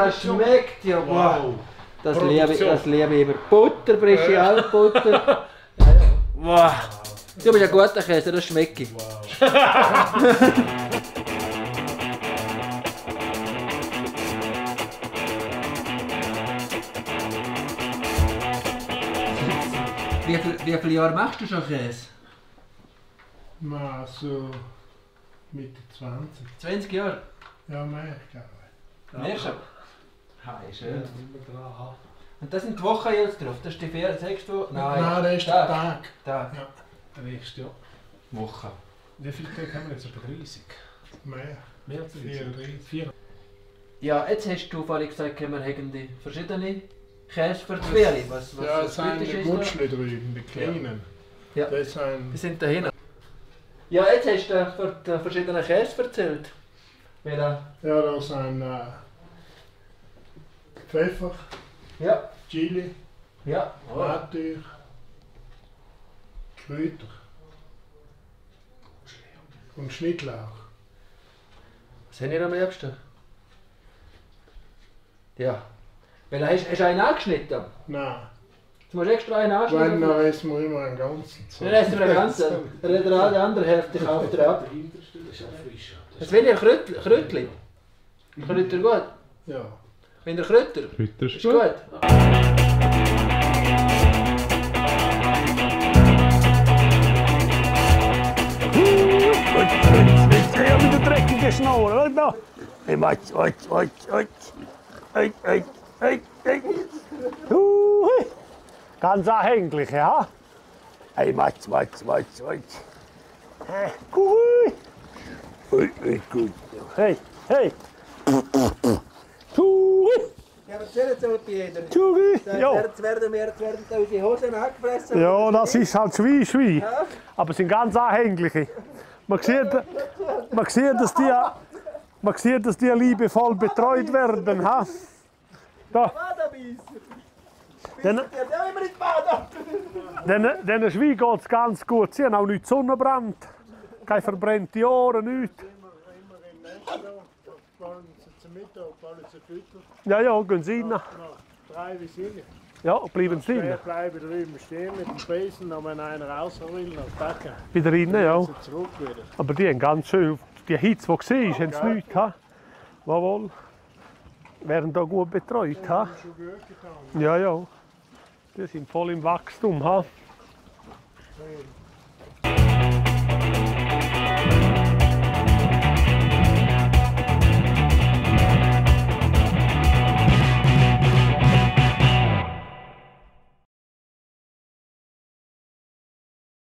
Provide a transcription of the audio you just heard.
das schmeckt ja. Wow. Das liebe ich über Butter, frische Alpbutter. Wow. Du bist ein guter Käse, das schmeckt. Wow. Wie viele Jahre machst du schon Käse? Na, so Mitte 20. 20 Jahre? Ja, mehr, glaube ich. Mehr schon? Hi, schön. Und das sind die Wochen jetzt drauf? Das ist die 6. Woche? Nein, das ist der Tag. Tag. Ja. Der nächste, ja. Woche. Wie viele Tage haben wir jetzt? Etwa 30? Mehr. Mehr als 30? 4. Ja, jetzt hast du vorhin gesagt, wir haben die verschiedene Käse für die Quere. Was Ja, das sind typisch die ist Gutschli drüben, die kleinen. Ja. Das sind... Die sind da hinten. Ja, jetzt hast du für die verschiedenen Käse erzählt. Ja, das sind Pfeffer, Ja. Chili, Ja. Nattüch, Kräuter und Schnittlauch. Was haben ihr am liebsten? Ja. Weil hast du einen angeschnitten? Nein, Du musst extra einen wenn, anschneiden. dann essen wir immer einen ganzen. Dann essen wir den ganzen. Dann redet er die andere Hälfte kauft er ab. Das ist auch frisch. Das will ich Krötli. Kröter gut. Ja. Wenn der Kröter. Kräuter Ist gut. Jetzt ja mit der dreckigen Schnur, oder? Hey, Matsch, ganz anhänglich, ja? Hey, Matsch. Gut. Hey. Ja, erzähl jetzt mal bei jeder. Ja. Jetzt werden da unsere Hosen angefressen. Ja, das ist halt Schwein. Aber es sind ganz anhängliche. Man sieht, dass die liebevoll betreut werden. Ha? Da. Den Schwein geht es ganz gut. Sie haben auch nicht Sonnenbrand. Keine verbrannte Ohren, nichts. Zum Mittag, alle zu füttern. Ja, gehen Sie rein. Nach 3 wie 7. Ja, bleiben Sie Wir rein. bleiben drüben stehen mit dem Besen, und wenn einer raus will, dann packen. Wieder rein, ja. Sie zurück wieder. Aber die haben ganz schön, die Hitze, die war, haben sie nichts gehabt. Jawohl. Werden da gut betreut. Ha? Schon gut getan. Ja. Die sind voll im Wachstum. Ha? Schön.